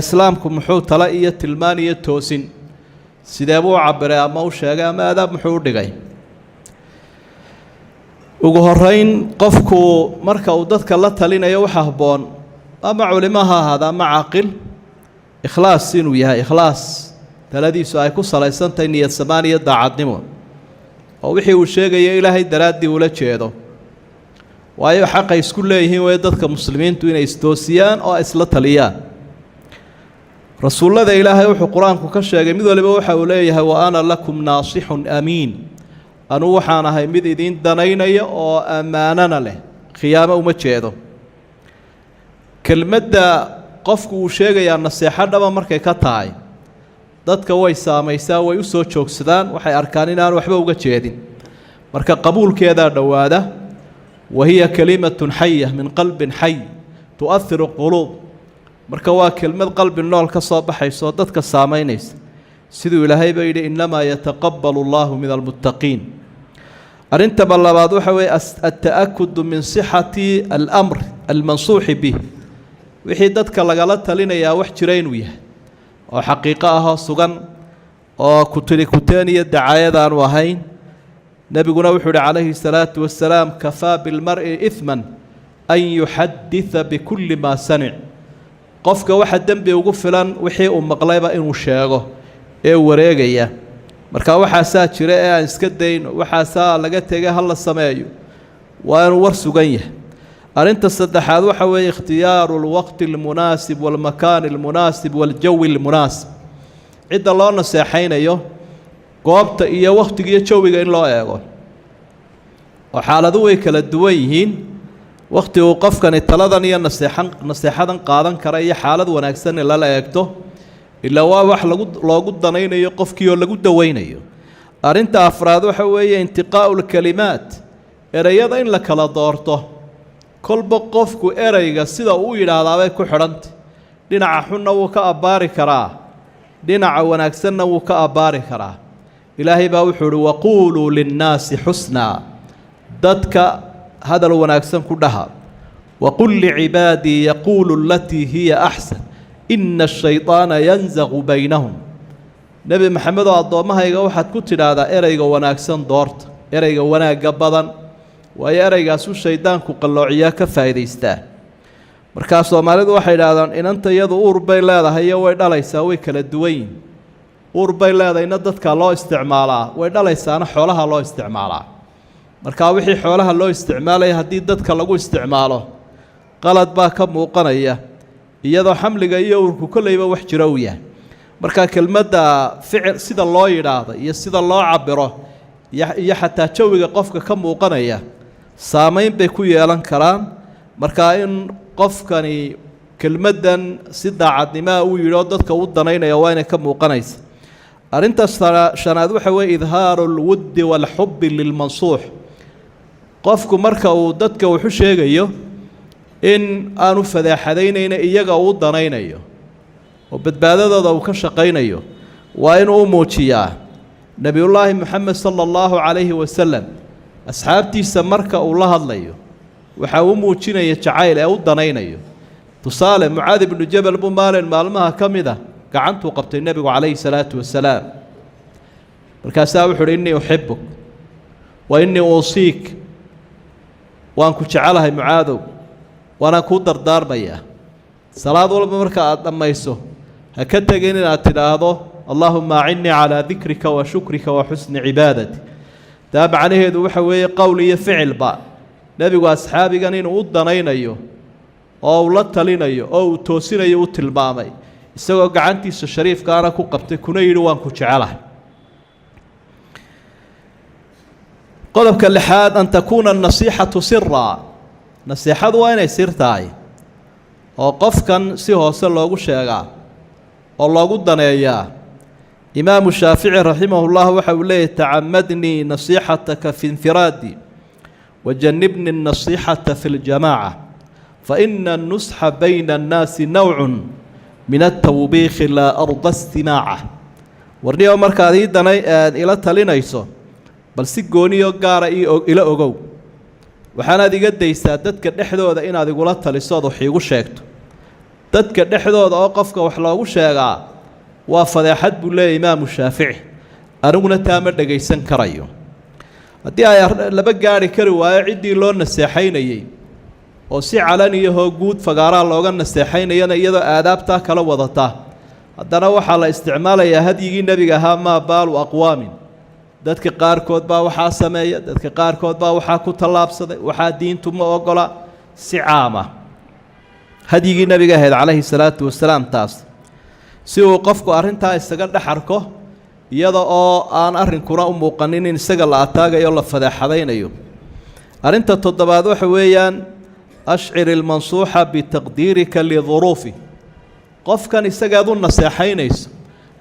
Islaamku muxuu tale iyo tilmaan iyo toosin sidee buu u cabiray ama u sheegay ama aadaab muxuu u dhigay? Ugu horeyn, qofku marka uu dadka la talinayo waxa habboon, ama culimo ha ahaada ama caaqil, ikhlaas inuu yahay, ikhlaas taladiisu ay ku salaysan tahay niyad samaan iyo daacadnimo, oo wixii uu sheegayo Ilaahay daraaddii ula jeedo. Waayo, xaqay isku leeyihiin way dadka muslimiintu inay istoosiyaan oo isla taliyaan. Rasuullada Ilaahay wuxuu Qur-aanku ka sheegay mid waliba waxa uu leeyahay: "وأنا لكم ناصح أمين." Anugu waxaan ahay mid idiin danaynaya oo ammaanana leh, khiyaamo uma jeedo. Kelmadda qofku uu sheegayaa naseexo dhaba markay ka tahay, dadka way saamaysaa, way u soo joogsadaan, waxay arkaan inaan waxba uga jeedin, marka qabuulkeedaa dhowaada. وهي كلمة حية من قلب حي تؤثر القلوب. Marka waa kelmad qalbi nool ka soo baxayso, dadka saamaynaysa, siduu Ilaahay ba yidhi: "إنما يتقبل الله من المتقين." Arrintaba labaad waxa weeye التأكد من صحة الأمر المنصوح به. Wixii dadka lagala talinayaa wax jira inuu yahay oo xaqiiqo ah oo sugan oo kutiri kuteen iyo dacaayadaanu ahayn. Nebiguna wuxuu uhi calayhi الsalaatu wasalaam: "كفى بالمرء إثما أن يحدث بكل ما سمع." Qofka waxa dembi ugu filan wixii uu maqlayba inuu sheego ee wareegaya. Marka waxaasaa jira ee aan iska dayno, waxaasaa laga tegay ha la sameeyo, waa inuu war sugan yahay. Arrinta saddexaad waxa weeye اختيار الوقت المناسب والمكان المناسب والجو المناسب. Cidda loo naseexaynayo goobta iyo wakhtiga iyo jawiga in loo eego, oo xaaladu way kala duwan yihiin. Wakhti uu qofkani taladan iyo naseexan naseexadan qaadan kara iyo xaalad wanaagsan in lala eegto, ilaa waa wax lagu loogu danaynayo qofkii oo lagu daweynayo. Arrinta afraad waxa weeye انتقاء الكلمات, ereyada in la kala doorto. Kolba qofku ereyga sida uu yidhaahdaabay ku xidhantay. Dhinaca xunna wuu ka abbaari karaa, dhinaca wanaagsanna wuu ka abbaari karaa. Ilaahay baa wuxuu uhi: "وقولوا للناس حسنا." Dadka hadal wanaagsan ku dhaha. "وقل لعبادي يقولوا التي هي أحسن إن الشيطان ينزغ بينهم." Nebi Maxamed oo, addoommahayga waxaad ku tidhaahdaa: ereyga wanaagsan doorta, ereyga wanaagga badan, waayo ereygaasuu shaydaanku qalloociyaa, ka faa'idaystaa. Markaa Soomaalidu waxay idhahdaan inanta iyadu uur bay leedahay iyo way dhalaysaa way kala duwan yihin. Uur bay leedahayna dadka loo isticmaalaa, way dhalaysaana xoolaha loo isticmaalaa. Markaa wixii xoolaha loo isticmaalaya haddii dadka lagu isticmaalo, qalad baa ka muuqanaya, iyadoo xamliga iyo uurku kolleyba wax jiro uu yahay. Marka kelmadda ficil sida loo yidhaahdo iyo sida loo cabiro iyo xataa jawiga qofka ka muuqanaya saamayn bay ku yeelan karaan. Markaa in qofkani kelmaddan si daacadnimaa uu yidhi oo dadka u danaynaya waa inay ka muuqanaysa. Arrinta shanaad waxa weeye إظهار الود والحب للمنصوح. Qofku marka uu dadka waxu sheegayo in aanu fadeexadaynayna, iyaga uu danaynayo oo badbaadadooda uu ka shaqaynayo, waa inuu u muujiyaa. Nebiyullaahi Moxamed صلى الله عليه وسلم asxaabtiisa marka uu la hadlayo waxa uu muujinaya jacayl ee u danaynayo. Tusaale, Mucaad ibnu Jabal buu maalin maalmaha ka mid a gacantuu qabtay nebigu calayhi salaatu wasalaam. Markaasaa wuxu uhi: "إني أحبك وإني أوصيك." Waan ku jecelahay, Mucaadow, waanaan kuu dardaarmayaa. Salaad walba marka aada dhammayso ha ka tegin inaad tidhaahdo: "اللهم أعني على ذكرك وشكرك وحسن عبادتك." Taa macnaheedu waxa weeye qowl iyo ficilba nebigu asxaabigan inuu u danaynayo oo uu la talinayo oo uu toosinayo u tilmaamay, isagoo gacantiisa shariifkaana ku qabtay, kuna yidhi: "Waan ku jecelahay." Qodobka lixaad: أن تكون النصيحة سرا. Nasiixadu waa inay sir tahay oo qofkan si hoose loogu sheegaa oo loogu daneeyaa. Imaamu Shaafici raximah llah waxa uu leeyahy: "تعمدني نصيحتك في انفرادي وجنبني النصيحة في الجماعة، فإن النصح بين الناس نوع من التوبيخ لا أرضى استماعه." Warniyo, markaad ii danay ila talinayso, bal si gooniyo gaara ila ogow, waxaanaad iga daysaa dadka dhexdooda inaad igula taliso ood wax iigu sheegto. Dadka dhexdooda oo qofka wax loogu sheegaa waa fadeexad, buu leeyahy Imaamu Shaafici, aniguna taa ma dhegaysan karayo. Haddii ay laba gaari kari waayo ciddii loo naseexaynayey oo si calaniyahoo guud fagaaraa looga naseexaynayana, iyadoo aadaabtaa kala wadata, haddana waxaa la isticmaalayaa hadyigii nebiga ahaa: "Maa baalu aqwaamin", dadka qaarkood baa waxaa sameeya, dadka qaarkood baa waxaa ku tallaabsaday, waxaa diintu ma ogola, si caama. Hadyigii nebiga ahayd calayhi salaatu wasalaam taas, si uu qofku arrintaa isaga dhex arko, iyada oo aan arrinkuna u muuqanin in isaga la ataagayo, la fadeexadaynayo. Arrinta toddobaad waxa weeyaan: ashcir ilmansuuxa bitaqdiirika liduruufi. Qofkan isagaad u naseexaynayso,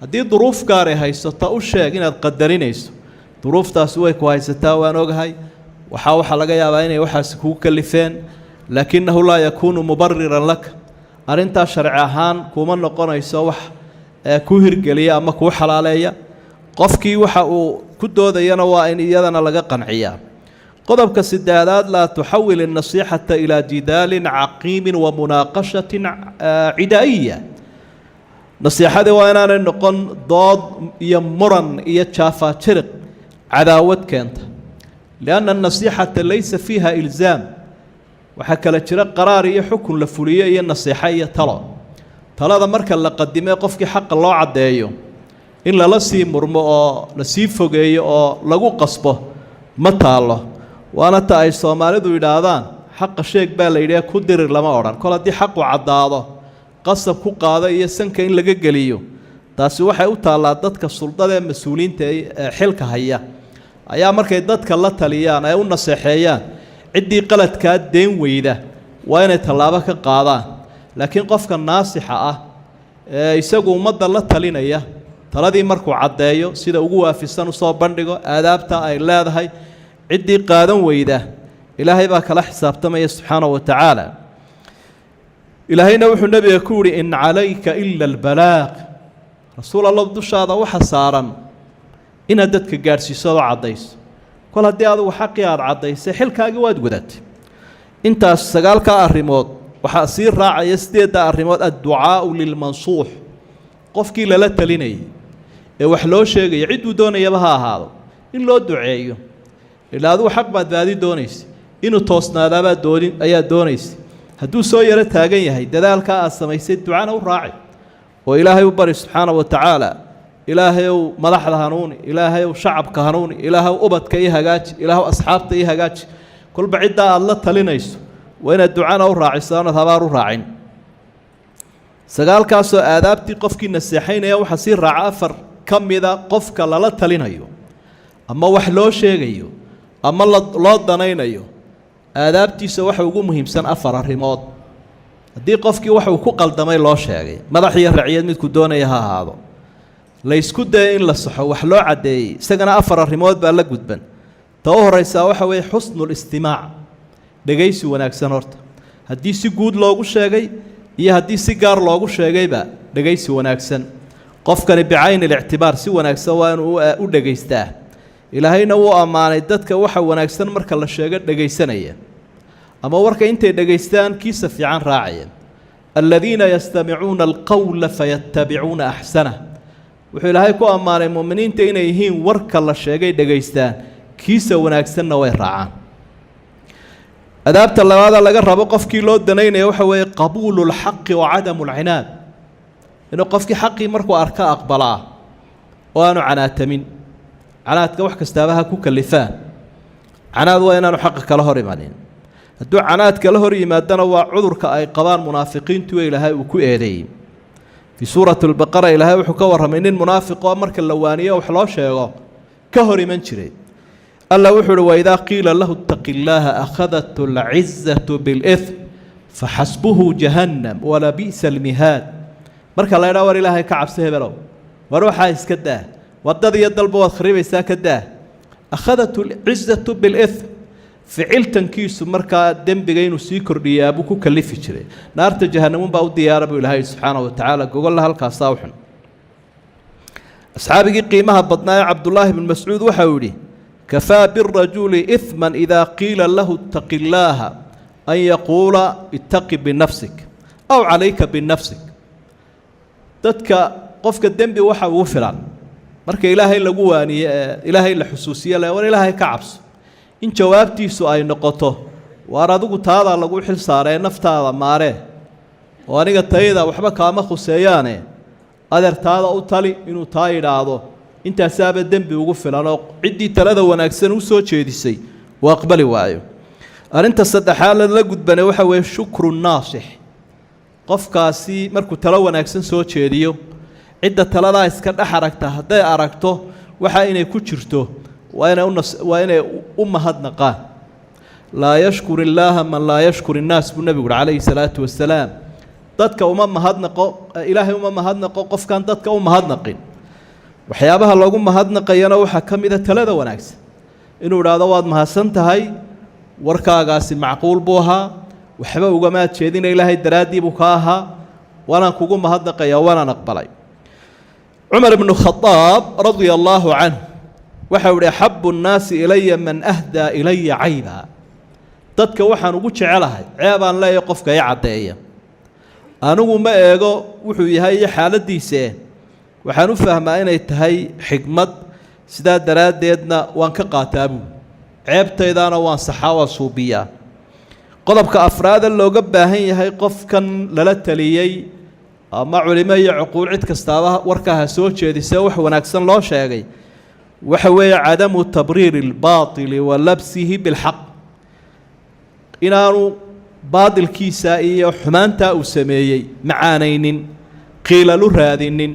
haddii duruuf gaaray haysato, u sheeg inaad qadarinayso. Duruuftaasi way ku haysataa, waan ogahay, waxaa laga yaabaa inay waxaasi kugu kalifeen, laakinahu laa yakuunu mubariran laka. Arrintaa sharci ahaan kuma noqonayso wax ku hirgeliya ama kuu xalaaleeya. Qofkii waxa uu ku doodayana waa in iyadana laga qanciyaa. Qodobka sideedaad: laa tuxawil الnasiixata ilaa jidaalin caqiimin wa munaaqashatin cidaa'iya. Nasiixadii waa inaanay noqon dood iyo muran iyo jaafaajiriq cadaawad keenta, lianna anasiixata laysa fiiha ilzaam. Waxaa kala jira qaraar iyo xukun la fuliyo iyo nasiixo iyo talo. Talada marka la qadimee qofkii xaqa loo caddeeyo, in lala sii murmo oo lasii fogeeyo oo lagu qasbo ma taallo. Waana ta ay Soomaalidu yidhaahdaan: "Xaqa sheeg baa la yidhi, ku dirir lama odhan." Kol haddii xaqu caddaado, qasab ku qaado iyo sanka in laga geliyo, taasi waxay u taallaa dadka suldada ee mas-uuliyiinta ee xilka haya ayaa markay dadka la taliyaan ee u naseexeeyaan, ciddii qaladkaa deen weyda waa inay tallaabo ka qaadaan. Laakiin qofka naasixa ah ee isagu ummadda la talinaya, taladii markuu caddeeyo, sida ugu waafisan usoo bandhigo, aadaabta ay leedahay, ciddii qaadan weyda Ilaahay baa kala xisaabtamaya subxaanahu wa tacaala. Ilaahayna wuxuu nebiga ku yihi: "In calayka ila albalaaq." Rasuul Allow, dushaada waxa saaran inaad dadka gaadhsiiso oo caddayso. Kol haddii adigu xaqii aada caddaysay, xilkaagii waad gudatay. Intaas sagaalkaa arrimood waxaa sii raacaya sideedda arrimood: adducaau lilmansuux. Qofkii lala talinayay ee wax loo sheegaya, cidduu doonayaba ha ahaado, in loo duceeyo. Ilaa adigu xaq baad baadi doonaysa, inuu toosnaadaabaa doonin ayaa doonaysa. Hadduu soo yaro taagan yahay, dadaalkaa aad samaysay ducana u raaci oo Ilaahay u bari subxaana wa tacaala: Ilaahay ow, madaxda hanuuni. Ilaahay ow, shacabka hanuuni. Ilaahay ubadka ii hagaaji. Ilaahay asxaabta ii hagaaji. Kolba ciddaa aada la talinayso waa inaad ducana u raaciso, oonad habaar u raacin. Sagaalkaasoo aadaabtii qofkii naseexaynaya, waxaa sii raaca afar ka mida qofka lala talinayo ama wax loo sheegayo ama loo danaynayo. Aadaabtiisa waxa ugu muhiimsan afar arrimood. Haddii qofkii wax uu ku qaldamay loo sheegay, madax iyo raciyad midku doonaya ha ahaado, la ysku daya in la saxo, wax loo caddeeyey, isagana afar arrimood baa la gudban. Ta u horraysaa waxa weeye xusnulistimaac, dhegaysi wanaagsan. Horta haddii si guud loogu sheegay iyo haddii si gaar loogu sheegayba, dhegaysi wanaagsan. Qofkani bicayni alictibaar si wanaagsan waa inuu u dhegaystaa. Ilaahayna wuu ammaanay dadka waxa wanaagsan marka la sheego dhegaysanaya, ama warka intay dhegaystaan kiisa fiican raacaya: aladiina yastamicuuna alqowla fayatabicuuna axsanah. Wuxuu Ilaahay ku ammaanay mu'miniinta inay yihiin warka la sheegay dhegaystaan, kiisa wanaagsanna way raacaan. Adaabta labaada laga rabo qofkii loo danaynaya waxa weeye qabuulu lxaqi wa cadamu lcinaad, inuu qofkii xaqii markuu arka aqbalaa oo aanu canaatamin. Canaadka wax kastaaba ha ku kalifaan, canaad waa inaanu xaqa kala hor imanin. Hadduu canaad kala hor yimaadana, waa cudurka ay qabaan munaafiqiintu ee Ilaahay uu ku eedeeyey fii suurati Albaqara. Ilaahay wuxuu ka warramay nin munaafiqoo marka la waaniyo, wax loo sheego, ka hor iman jiray. Alla wuxuu uhi: "Waidaa qiila lahu itaqi illaaha akhadathu alcizatu bilithm faxasbuhu jahannam walabi'sa almihaad." Marka la idhaha: "War Ilaahay ka cabsi, hebelow, war waxaa iska daa, waddada iyo dalba waad kharibaysaa, ka daa," akhadathu alcizatu bilithm, ficiltankiisu markaa dembiga inuu sii kordhiyaa buu ku kalifi jiray. Naarta jahannamunbaa u diyaara buu Ilaahay subxaana wa tacaala. Gogolla halkaasaa u xun. Asxaabigii qiimaha badnaa ee Cabdullaahi bn Mascuud waxa uu yidhi: "Kafaa birajuli ihman idaa qiila lahu itaqi illaaha an yaquula ittaqi binafsik." Aw calayka binafsik. Dadka qofka dembi waxa ugu filan marka Ilaahay lagu waaniye ee Ilaahay la xusuusiye le, war Ilaahay ka cabso, in jawaabtiisu ay noqoto, waar adigu taadaa lagu xil saaree, naftaada maaree, oo aniga tayada waxba kaama khuseeyaane, adeer taada u tali, inuu taa yidhaahdo, intaasaaba dembi ugu filan oo ciddii talada wanaagsan u soo jeedisay uu aqbali waayo. Arrinta saddexaad lala gudbane waxa weeye shukru naasix. Qofkaasi markuu talo wanaagsan soo jeediyo, cidda taladaa iska dhex aragta hadday aragto waxa inay ku jirto, waa inay u mahadnaqaan. Laa yashkur illaaha man laa yashkur innaas, buu nebigu uhi calayhi salaatu wasalaam. Dadka uma mahadnaqo, Ilaahay uma mahadnaqo qofkaan dadka u mahadnaqin. Waxyaabaha loogu mahadnaqayana waxaa ka mida talada wanaagsan, inuu idhaahdo, waad mahadsan tahay, warkaagaasi macquul buu ahaa, waxba ugamaad jeedina, Ilaahay daraaddii buu ka ahaa, waanaan kugu mahadnaqayaa, waanaan aqbalay. Cumar ibnu Khadaab radia allaahu canh waxau ihi, axabu nnaasi ilaya man ahdaa ilaya cayba. Dadka waxaan ugu jecelahay ceebaan leeyahay qofka i caddeeya. Anigu ma eego wuxuu yahay iyo xaaladdiise, waxaan u fahmaa inay tahay xigmad, sidaa daraaddeedna waan ka qaataa buuli, ceebtaydaana waan saxaa, waan suubiyaa. Qodobka afraada looga baahan yahay qofkan lala taliyey, ama culimo iyo cuquul cid kastaaba warkaa ha soo jeedisee, wax wanaagsan loo sheegay, waxa weeye cadamu tabriiri اlbaatili wa labsihi bilxaq, inaanu baadilkiisa iyo xumaantaa uu sameeyey macaanaynin, qiilalu raadinin,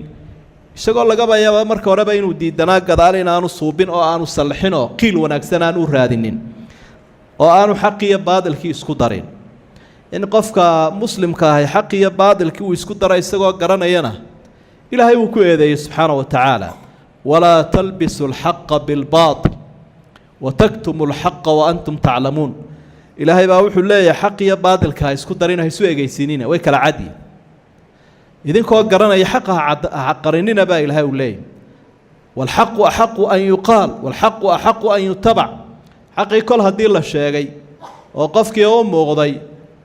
isagoo lagaba yaaba marka horeba inuu diidanaa, gadaal inaanu suubin oo aanu sallixin oo qiil wanaagsan aan u raadinin oo aanu xaqiyo baadilkii isku darin. In qofka muslimka ahi xaqiyo baadilkii uu isku daro isagoo garanayana, Ilaahay wuu ku eedeeyey subxaana wa tacaala: walaa talbisu alxaqa bilbaatil wataktumu alxaqa wa antum taclamuun. Ilaahay baa wuxuu leeyahay, xaq iyo baadilka ha isku darina, ha isu egeysiinina, way kala cadyi, idinkoo garanaya xaqa ha qarinina, baa Ilaahay uu leeyahy. Waalxaqu axaqu an yuqaal waalxaqu axaqu an yutabac. Xaqii kol haddii la sheegay oo qofkii u muuqday,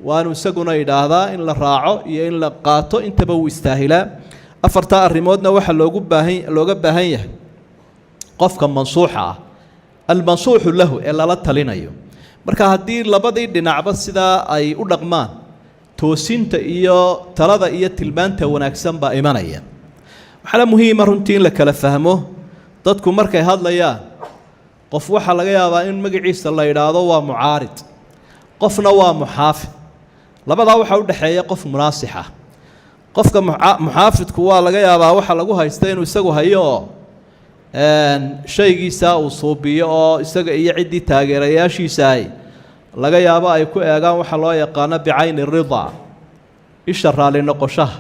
waanu isaguna idhaahdaa in la raaco iyo in la qaato intaba wuu istaahilaa. Afartaa arrimoodna waxaa looga baahan yahay qofka mansuuxa ah, almansuuxu lahu, ee lala talinayo. Marka haddii labadii dhinacba sidaa ay u dhaqmaan, toosinta iyo talada iyo tilmaanta wanaagsan baa imanaya. Waxaana muhiima runtii in la kala fahmo dadku markay hadlayaan. Qof waxaa laga yaabaa in magaciisa la yidhaahdo waa mucaarid, qofna waa muxaafid. Labadaa waxaa u dhexeeya qof munaasix ah. Qofka muxaafidku waa laga yaabaa waxa lagu haysta inuu isagu hayo oo shaygiisaa uu suubiyo, oo isaga iyo ciddii taageerayaashiisaahi laga yaabo ay ku eegaan waxa loo yaqaano bicayni ridaa, isha raalli noqoshaha.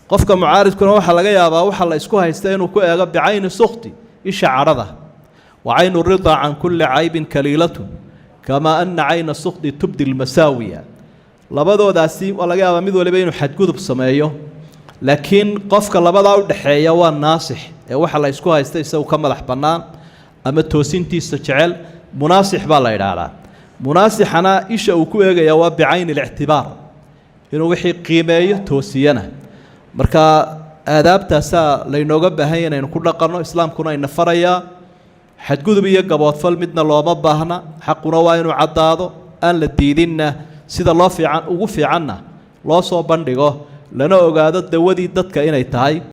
Qofka mucaaridkuna waxaa laga yaabaa waxa la isku haysta inuu ku eego bicayni sukhti, isha cadhada. Wa caynu ridaa can kulli caybin kaliilatun kamaa ana cayna sukhti tubdi lmasaawiya. Labadoodaasi waa laga yaabaa mid waliba inuu xadgudub sameeyo, laakiin qofka labadaa u dhexeeya waa naasix, ee waxa la isku haysta isagu ka madax bannaan ama toosintiisa jecel, munaasix baa la idhaahdaa. Munaasixana isha uu ku eegaya waa bicayni اlictibaar, inuu wixii qiimeeyo, toosiyana. Marka aadaabtaasaa laynooga baahan ya inaynu ku dhaqanno, Islaamkuna ayna farayaa. Xadgudub iyo gaboodfal midna looma baahna. Xaquna waa inuu caddaado, aan la diidinna, sida loo fiican ugu fiicanna loo soo bandhigo, lana ogaado dawadii dadka inay tahay.